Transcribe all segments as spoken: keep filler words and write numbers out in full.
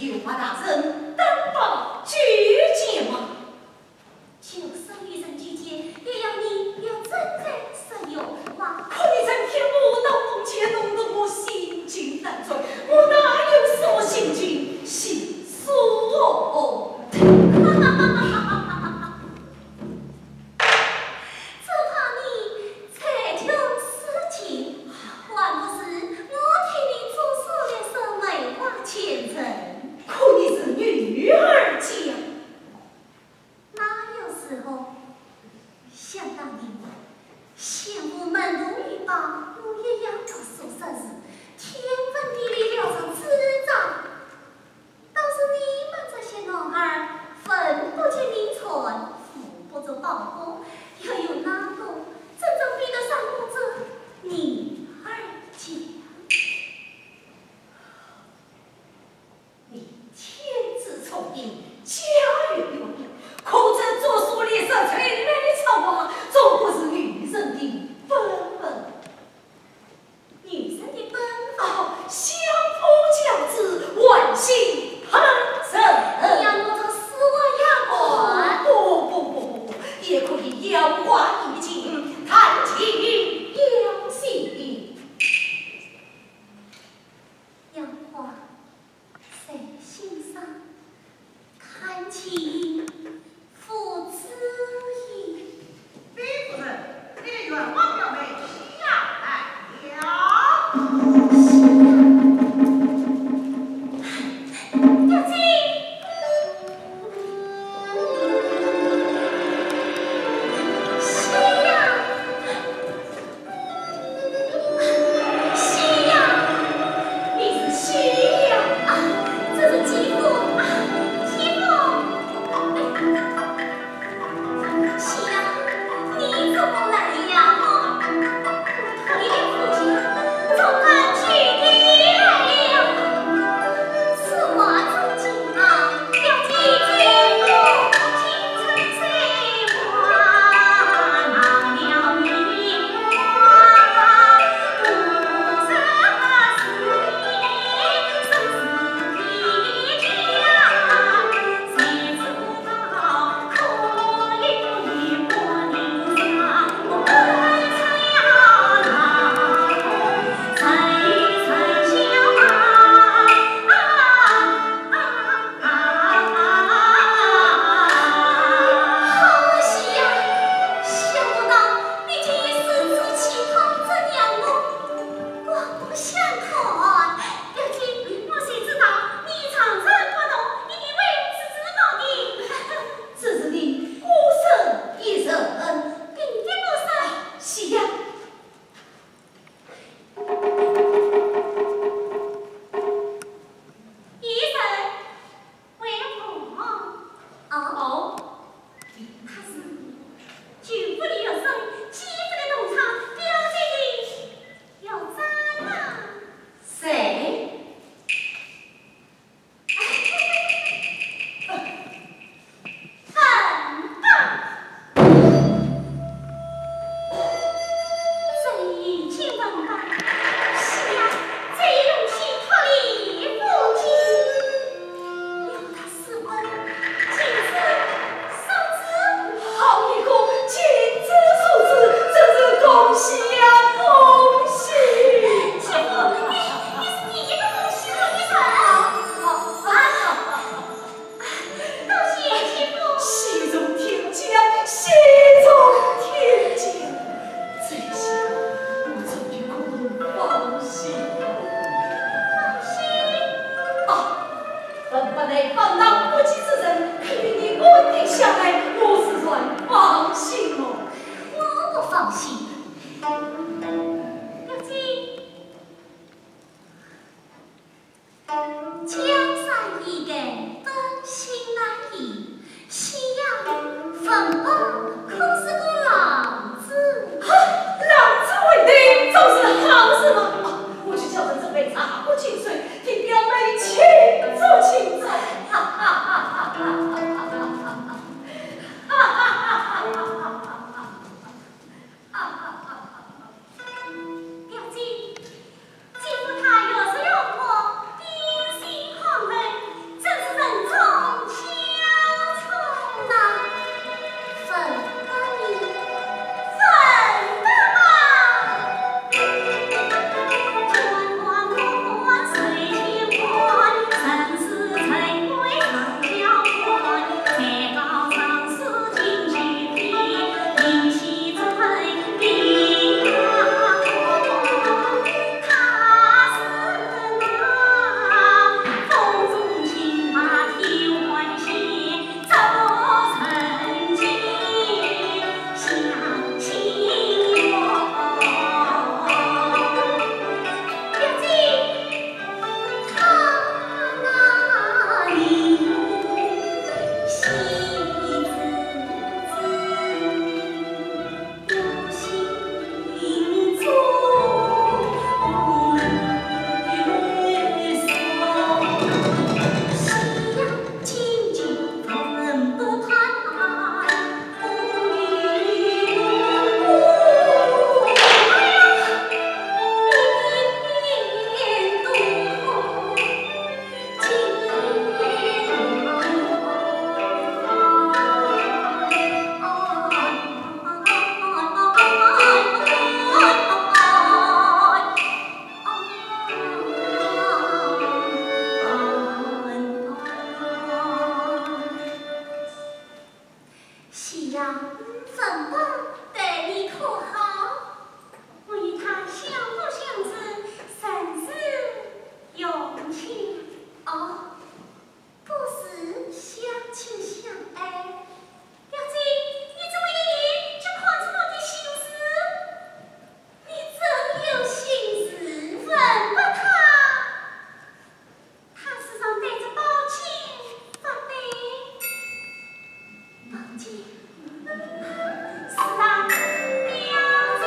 有话大声，担保拒绝嘛。就算与人拒绝，也要你有真才实用嘛。可你整天舞刀弄剑，弄得我心惊胆战，我哪有什么心情细说哦？只怕你才穷似穷，还不如我替你做数列说梅花千层。可你是女儿家。那又如何？想当年，先父门徒一把，我也要读书识字，天文地理了如指掌。 倒是你们这些男儿，风不解命船，福不足宝过，又有哪个真正比得上我这女儿家？你天资聪穎，家学渊博，可这读书立说、才貌出众，总不是女人的本分。 女人的本分。哦，相夫教子，万幸堂人。你要我做四王丫鬟？哦，不，不，不，不，不，也可以邀花怡情，谈情养性。杨花 在心上，看清父子意。李夫人，你的冤枉表妹喜雅来了。喜雅，表姐，喜雅。 喜雅，你是喜雅？啊，这是继父啊，继父。喜雅，你怎么来了？我托你的父亲从南去的来了。此话怎讲啊？ 好戏呀！想不到你竟也如此企图这样我刮目相看。表姐，我谁知道你常常不同，你的胃是自保的。只是你孤身一人。并非孤身。戏呀！ 一人为何？哦，他是舅父的学生，继父的同窗，表姐的学长啊。谁？ 很棒！这一件文吧，是呀，这一用心托你父亲，要他私奔，亲自 嫂子，好一个亲子父子，真是恭喜呀，恭喜！姐夫，你，你是第一个恭喜我的人。啊，啊，啊，多谢姐夫。喜从天降，喜从天降，这下我终于可以放心了。放心？啊， 本不该放荡不羁之人，可与你安定下来，我自然放心了。我不放心。表姐，江山易改，本性难移。 喜雅，文伯可是个浪子。哈，浪子回头总是好事嘛。啊，我去叫人准备茶壶清水，替表妹庆祝庆祝。哈哈哈哈哈哈！哈哈哈哈哈哈！哈哈哈哈哈哈！ 表姐，姐夫他越是用我，定心抗衡，这哦，不是相亲相爱。表姐，你这么一眼就看出我的心思？你真有心事，问不他。他时常带着宝剑发呆。宝剑。 是啊，表姐。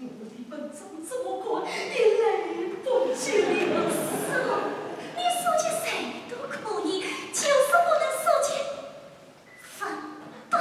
我的本宗怎么敢一来不及了？是啊，你说起谁都可以，就是不能说起文伯。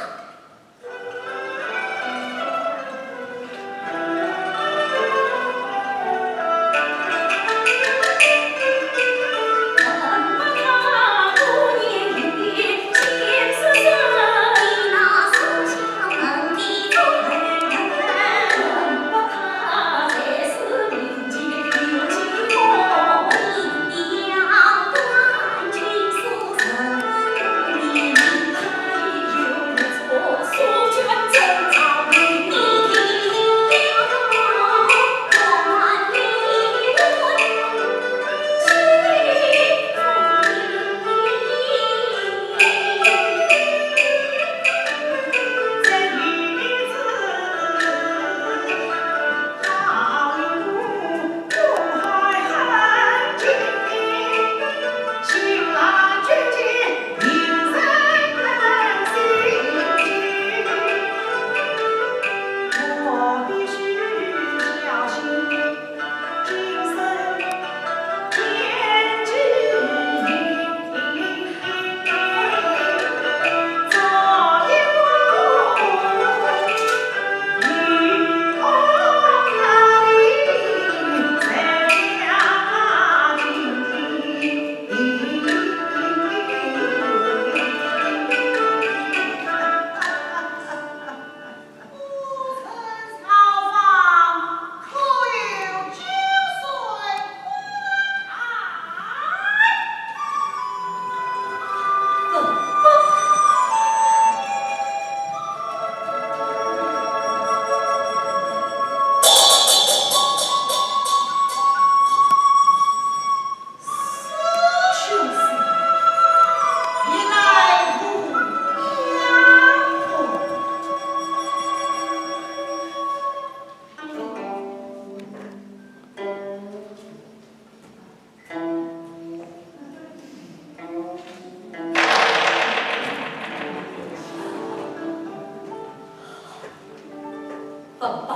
文伯，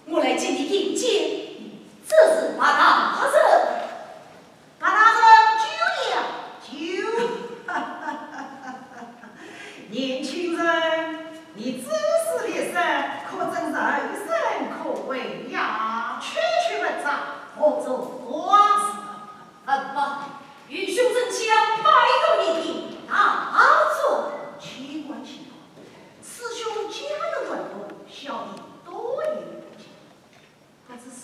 我来见你一见，这是白大人。白大人久仰，久。年轻人，你知识略深，可真人生可畏呀。区区文章，何足挂齿。文伯，愚兄真想拜读一品大专。岂敢岂敢，师兄家有门路，小弟多言不及。不知师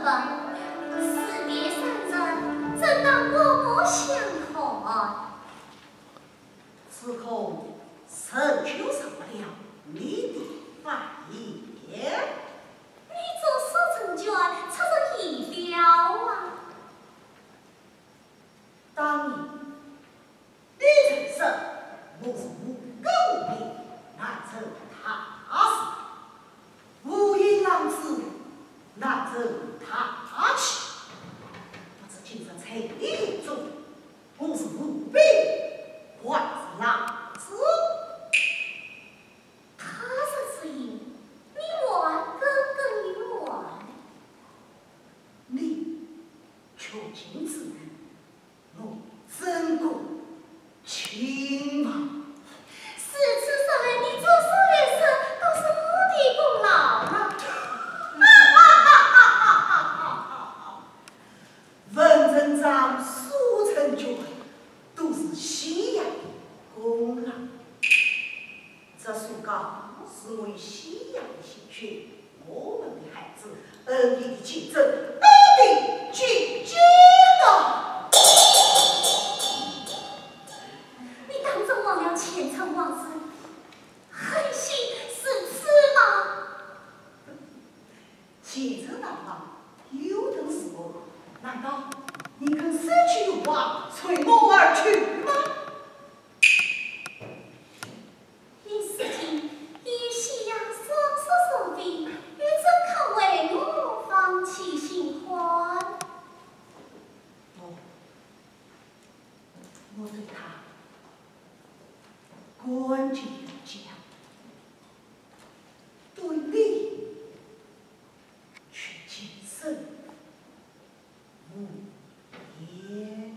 士别三日，怎当刮目相看？此刻仍旧受不了你的法眼。你做书成卷，出人意表啊！当年 你曾说我是无根无苗，难成大事，无影浪子，难成大器。不知今日在你眼中，我是无柄还是浪子？他日之影，你还耿耿于怀？你求情之语， 我怎敢轻忘？如此说来，你做书一事都是我的功劳了。文成章、书成卷，都是夕阳的功劳。 这书稿是我与夕阳的心血，我们的孩子，恩义的见证，恩的结晶啊！你当真忘了前尘往事，恨心如此吗？ 前尘难忘，有等是我，难道你肯舍弃荣华，随我而去吗？你如今与夕阳双宿双飞，又怎肯为我放弃新欢？我，我对他感激有加，对你 却今生无言。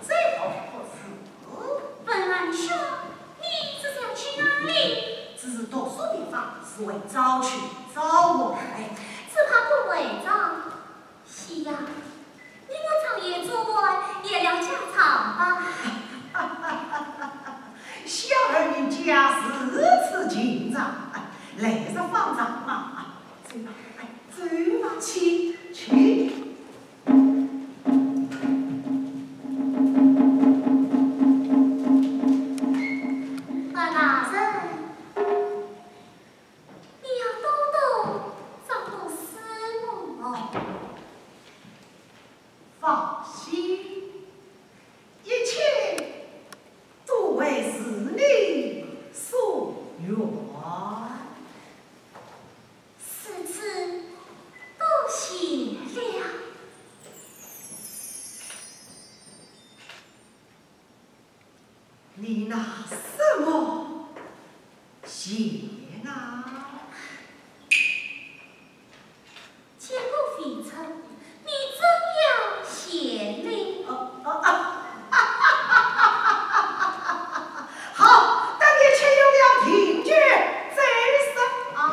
这倒不是。文兰兄，你这是要去哪里？只是读书地方是为早去早回。只怕不为早。 是呀，你我早也做完，也聊家常吧。小二人家如此紧张，来日方长嘛。走吧，哎，走吧，去，去。樊大人， 你要多读，多读书哦。放心，一切都为是你所愿。如此，多谢了。 你拿什么谢啊？见过父亲，你怎样谢呢？哦，哦，啊，好，等一切有了凭据再说啊。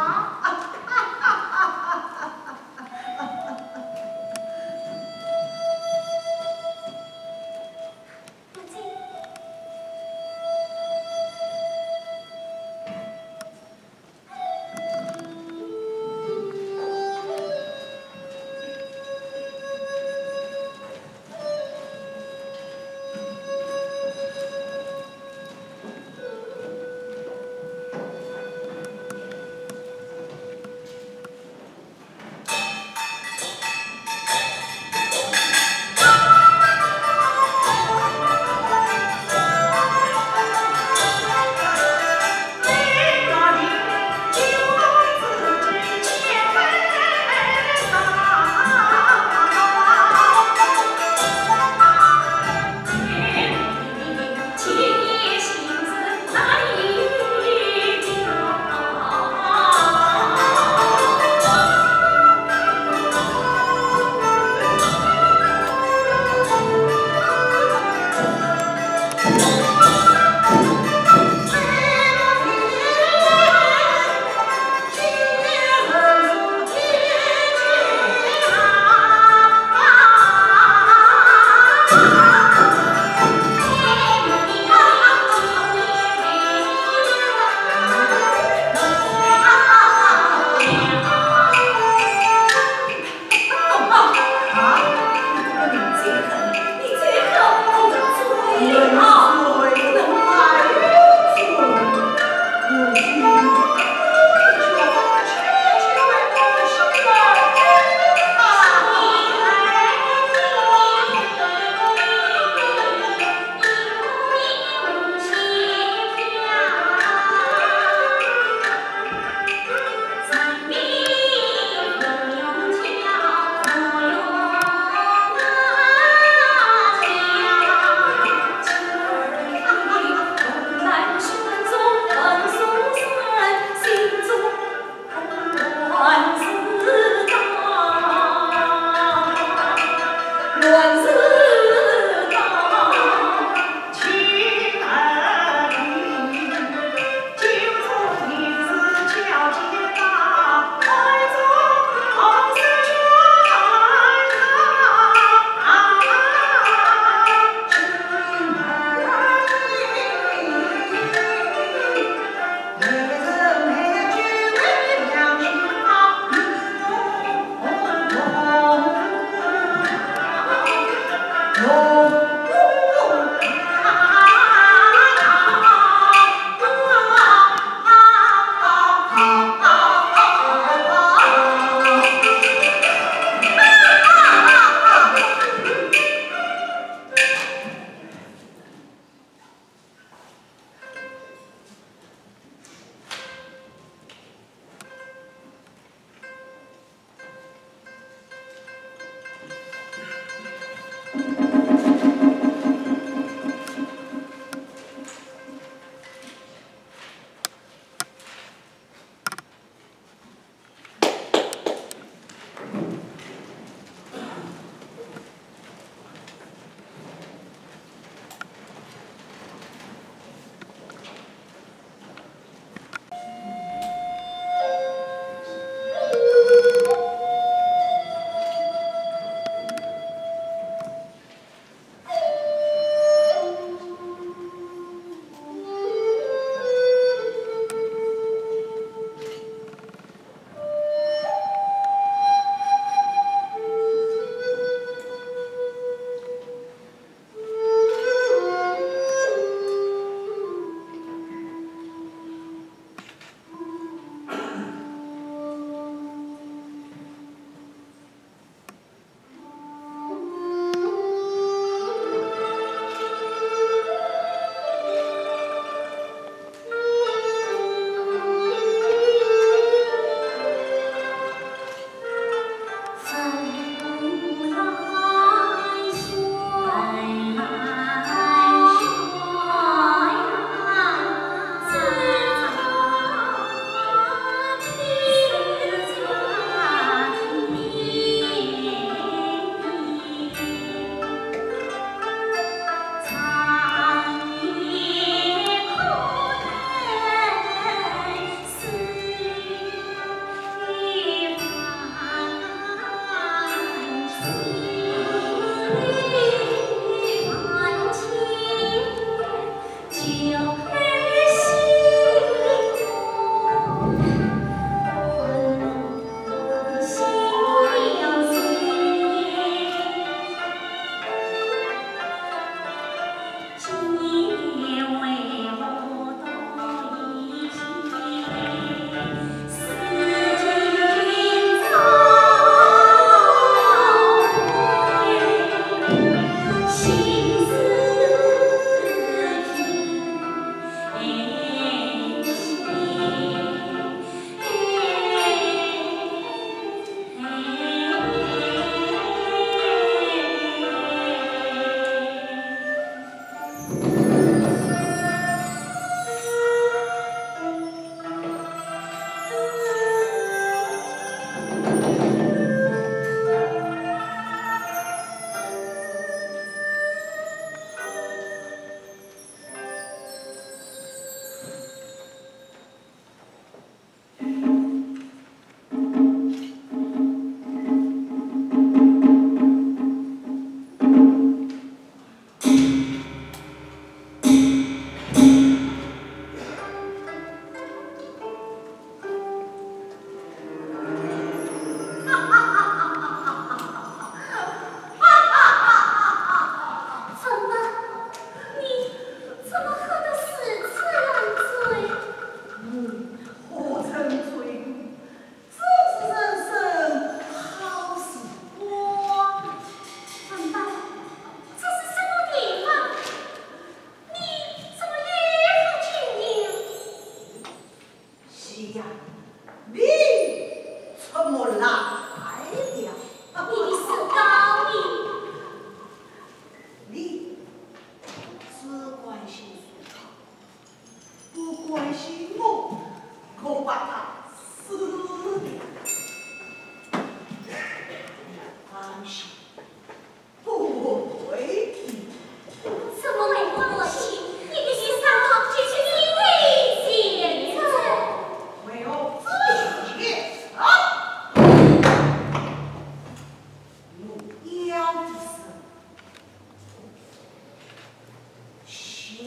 我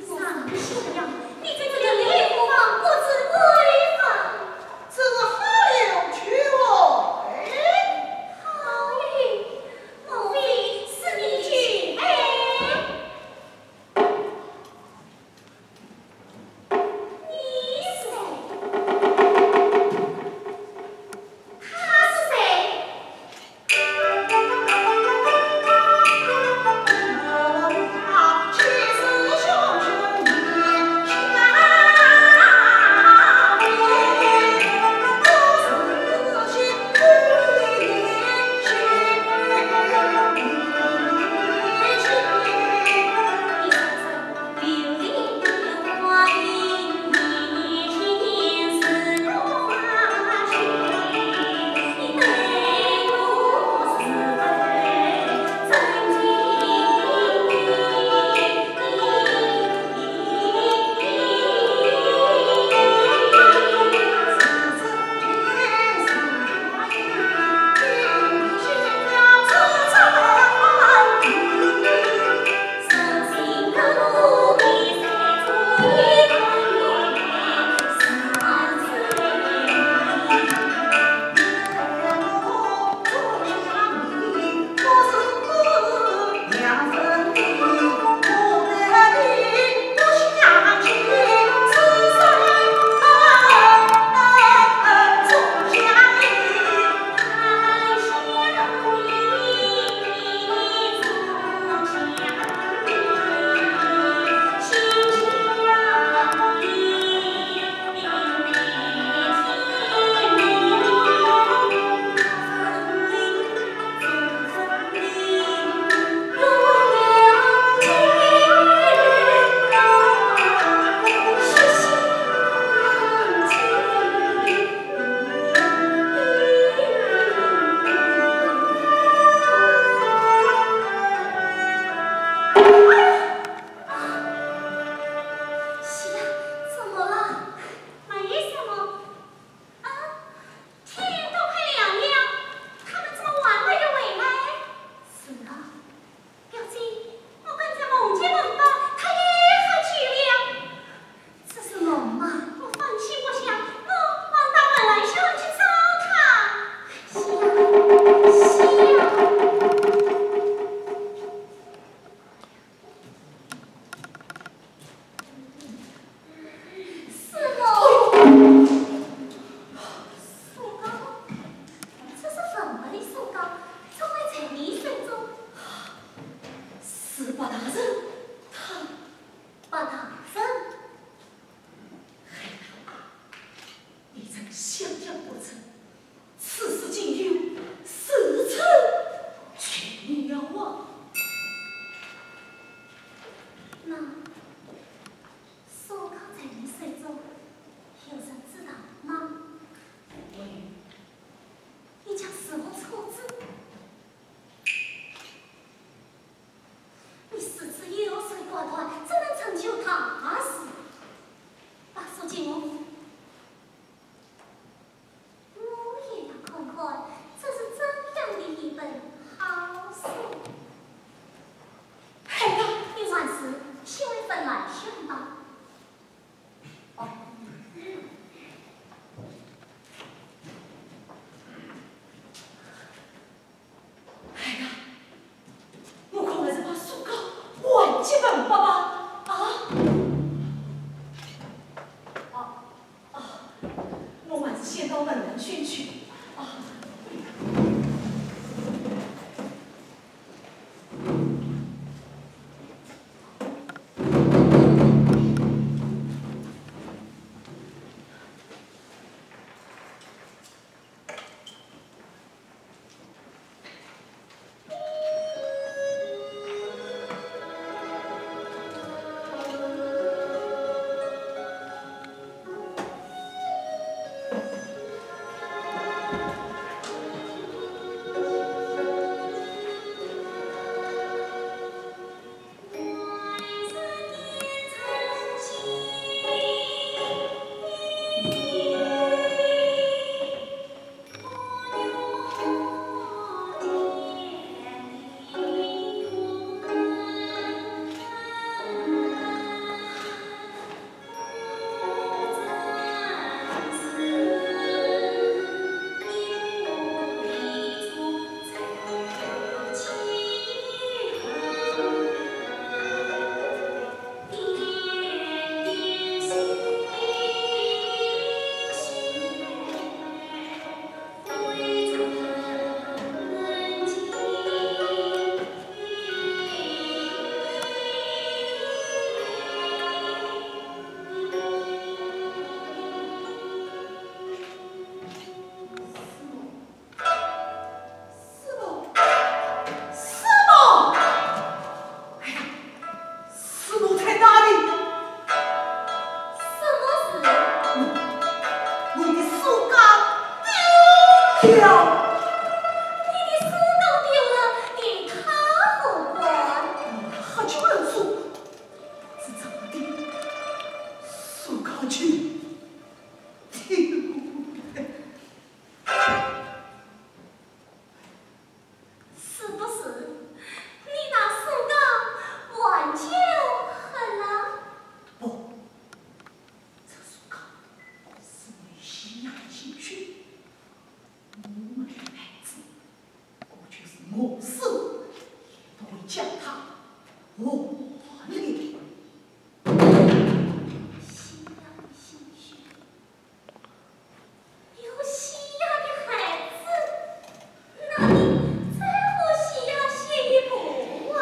上相呀，你在这里无妨，不知规范。这是好友聚会。好友，莫非是你聚会？你是谁？他是谁？ 你我死，也不会将她活留。西亚的心血，有西亚的孩子，哪里在乎西亚血与骨啊？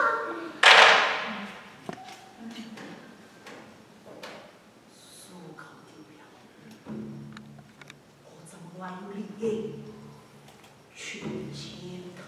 苏高听了，我怎么还有理由去见他？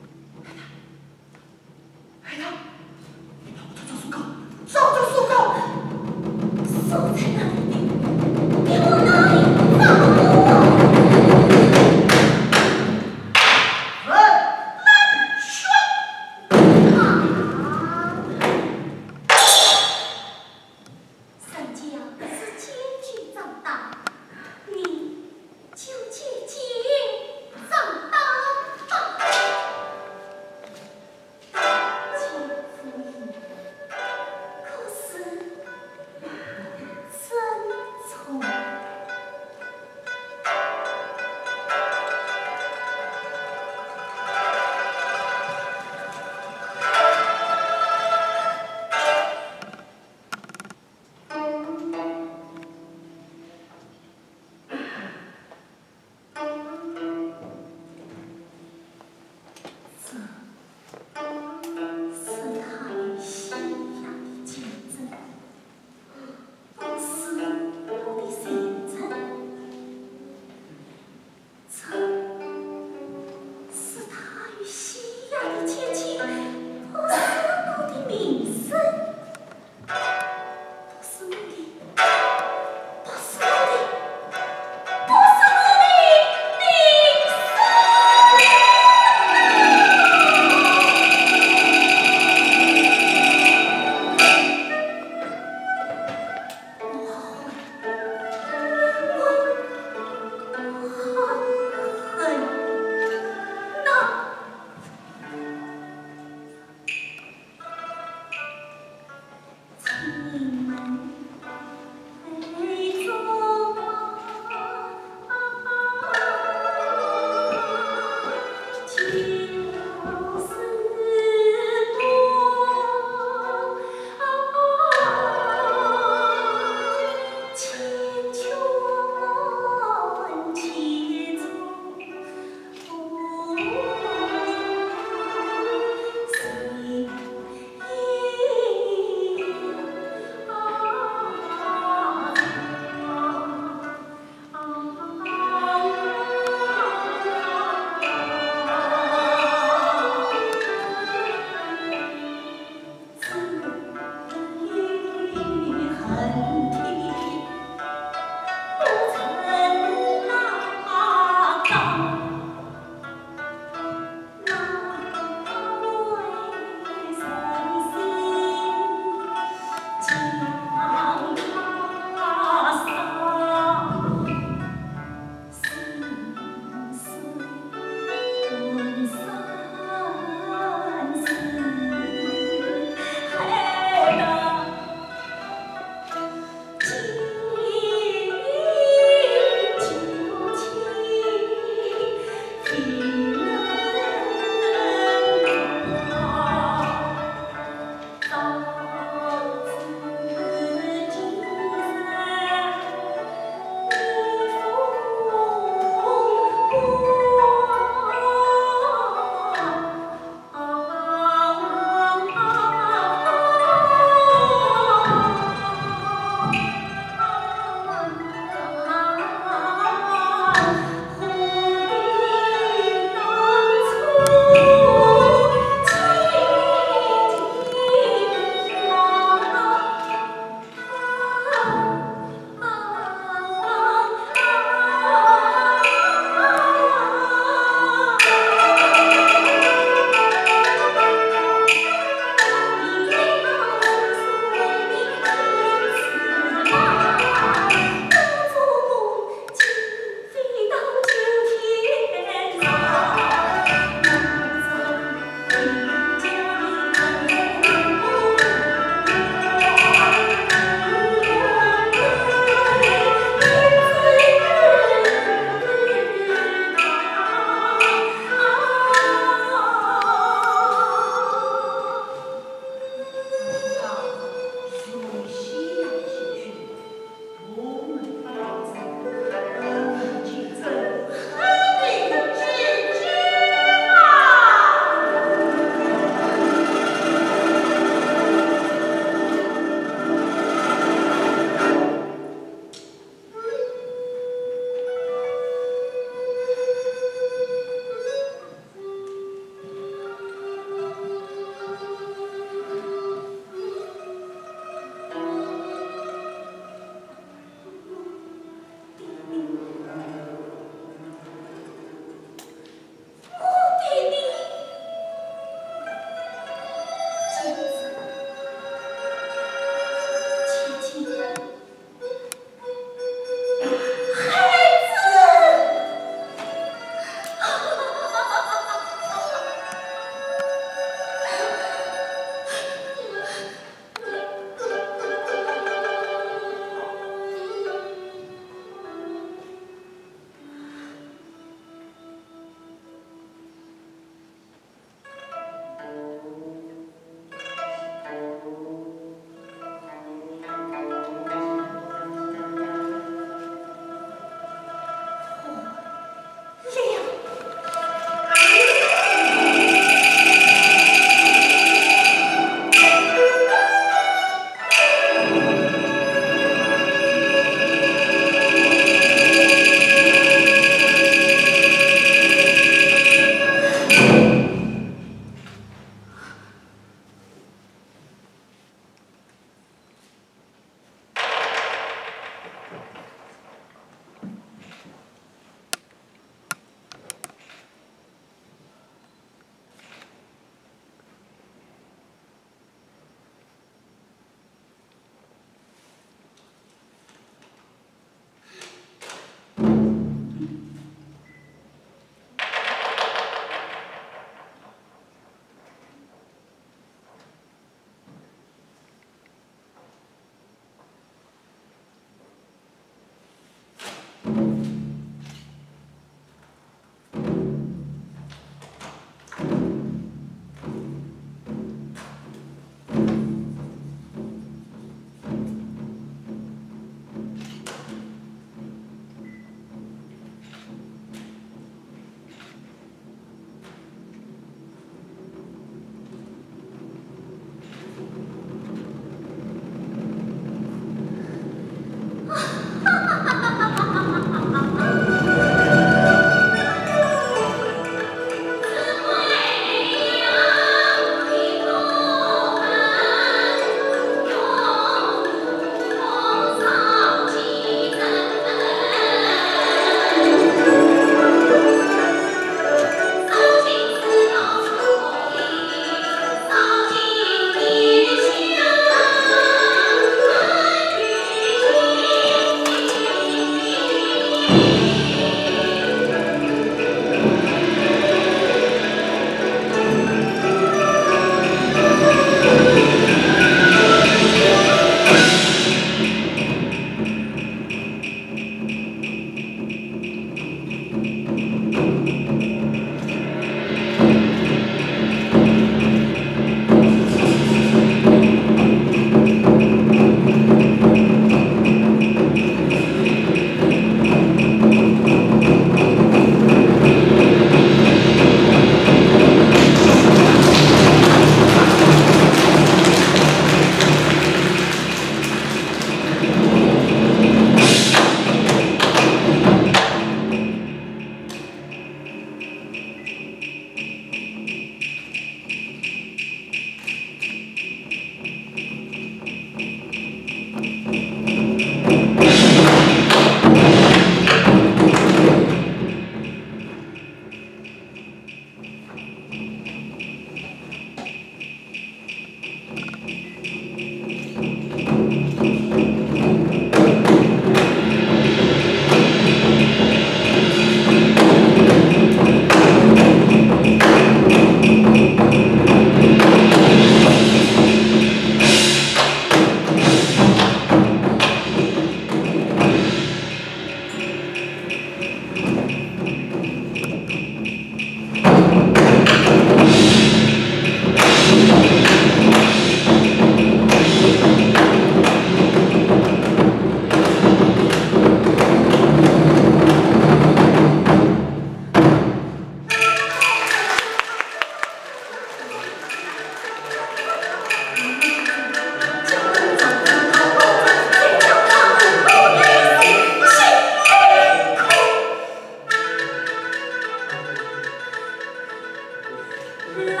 文伯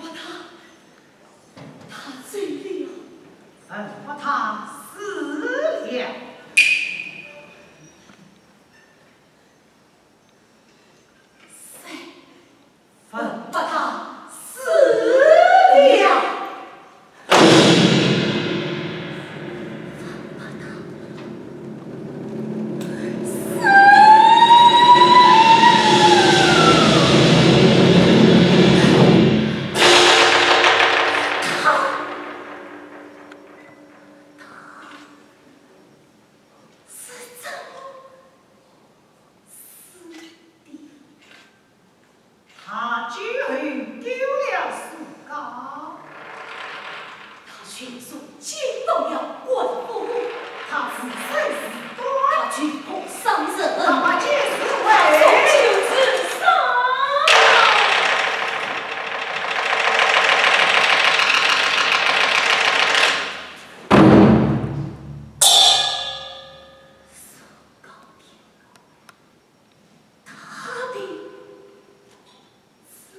他，他走了。文伯他死了。谁？文伯他死了。 他最后丢了苏高。他迅速进到了官府。他自首自断。他举报伤人。他把解释为。他终究自杀。苏高听了 他的罪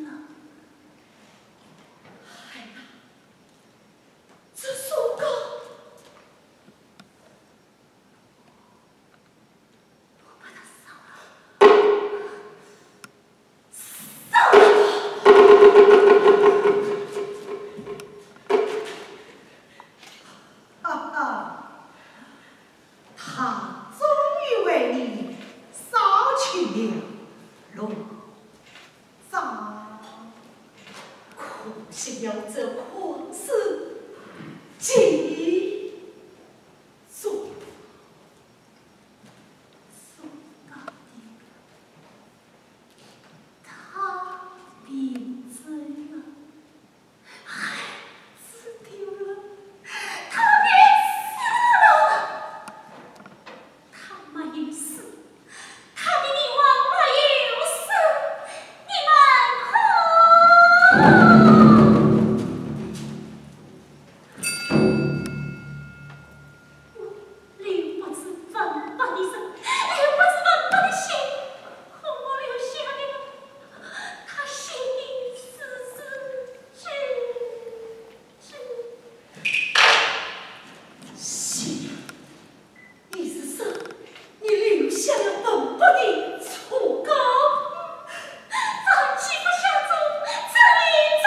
了。哎呀，这苏高，我把他杀了。 哈哈，他终于为你扫清了龙章。可惜了这狂士季仲。 苏高听，他闭嘴了，孩子丢了，他便死了。他没有死，他的命还没有死，你们看。 我留不住文伯的人，留不住文伯的心，可我留下的，他心里是，是，是，是，你是说，你留下了文伯的初稿？咱岂不相中这里哉？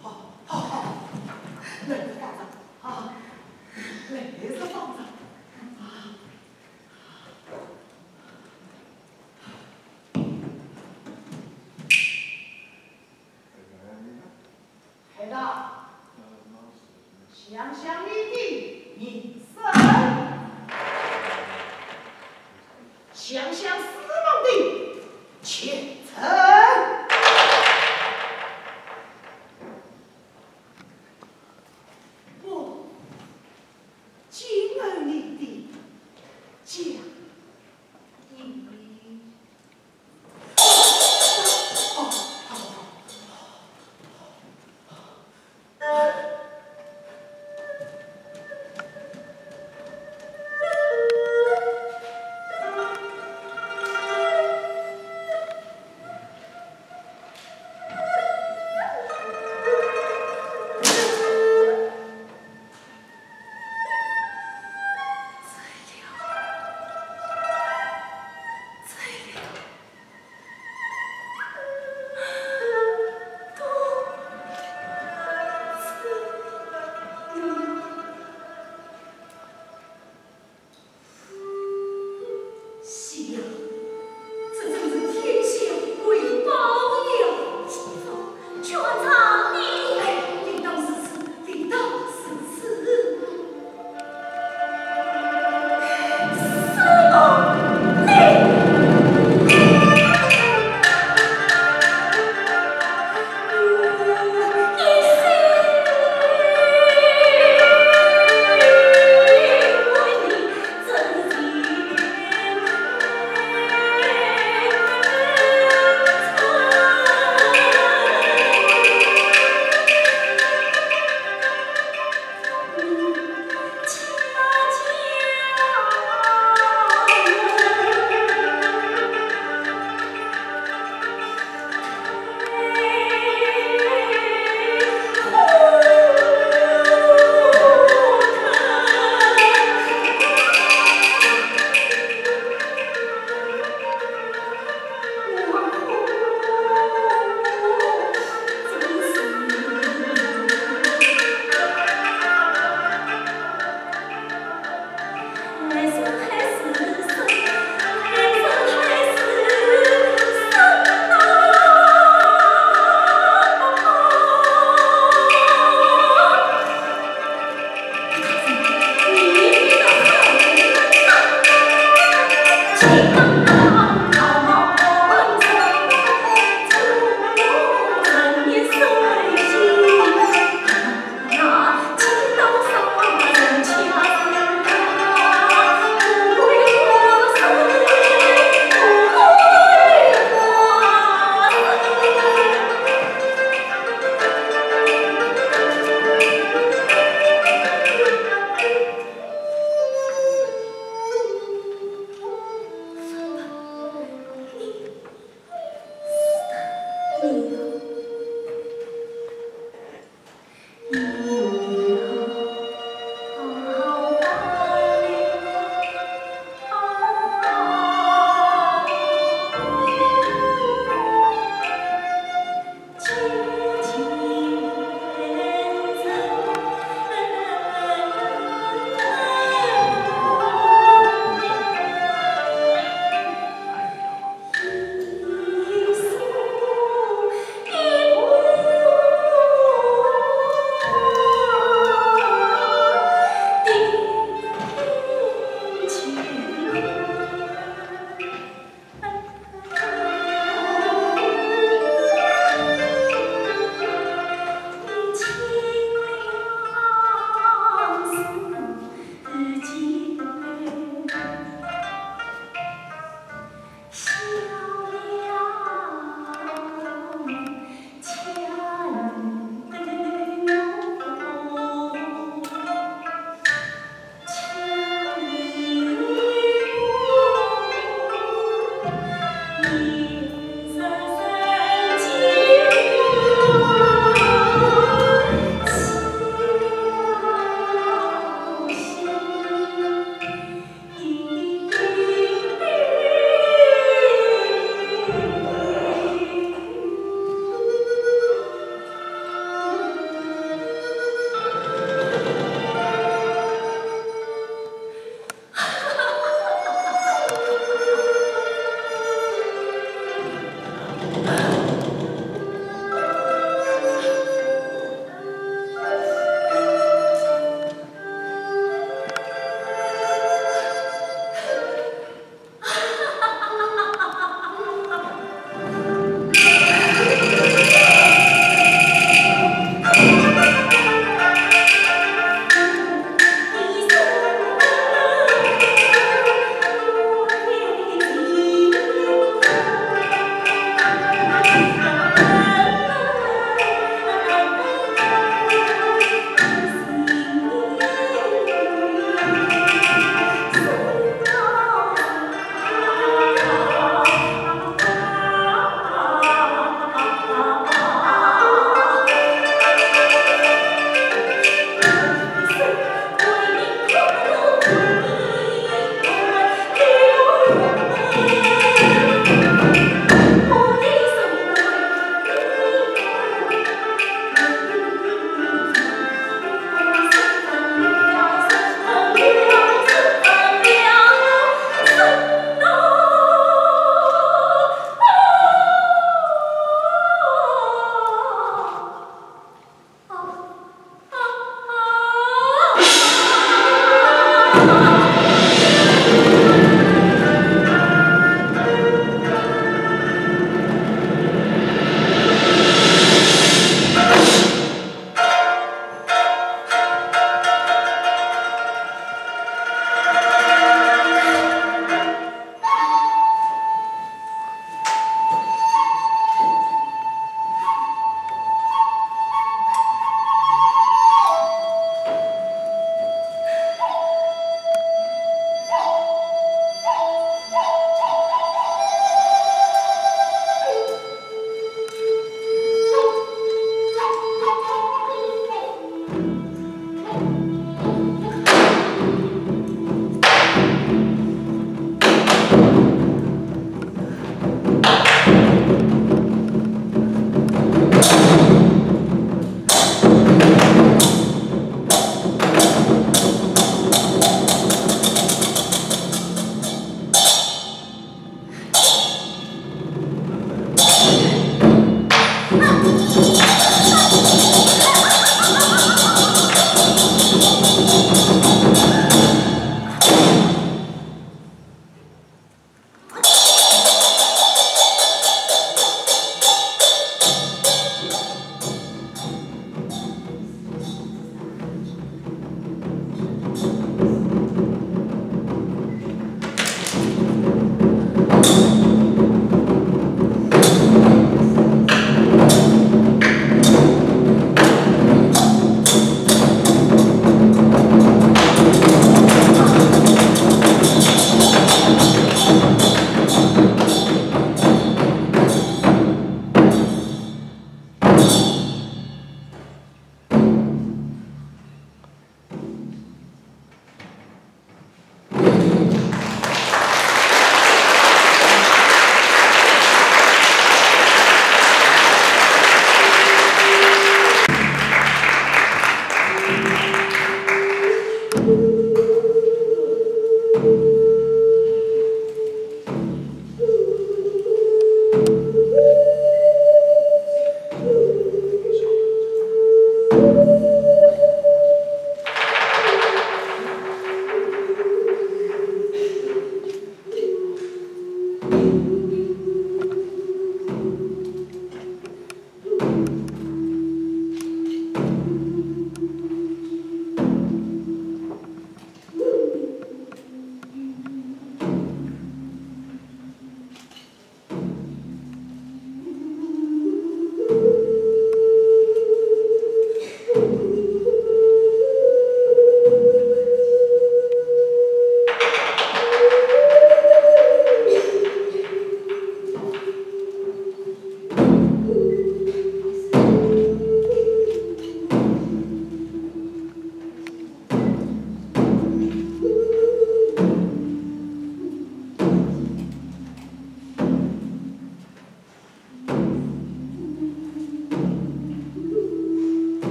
好，好，好，来，放着啊，来，放着啊。 孩子，想想你的名声，想想师门的前程。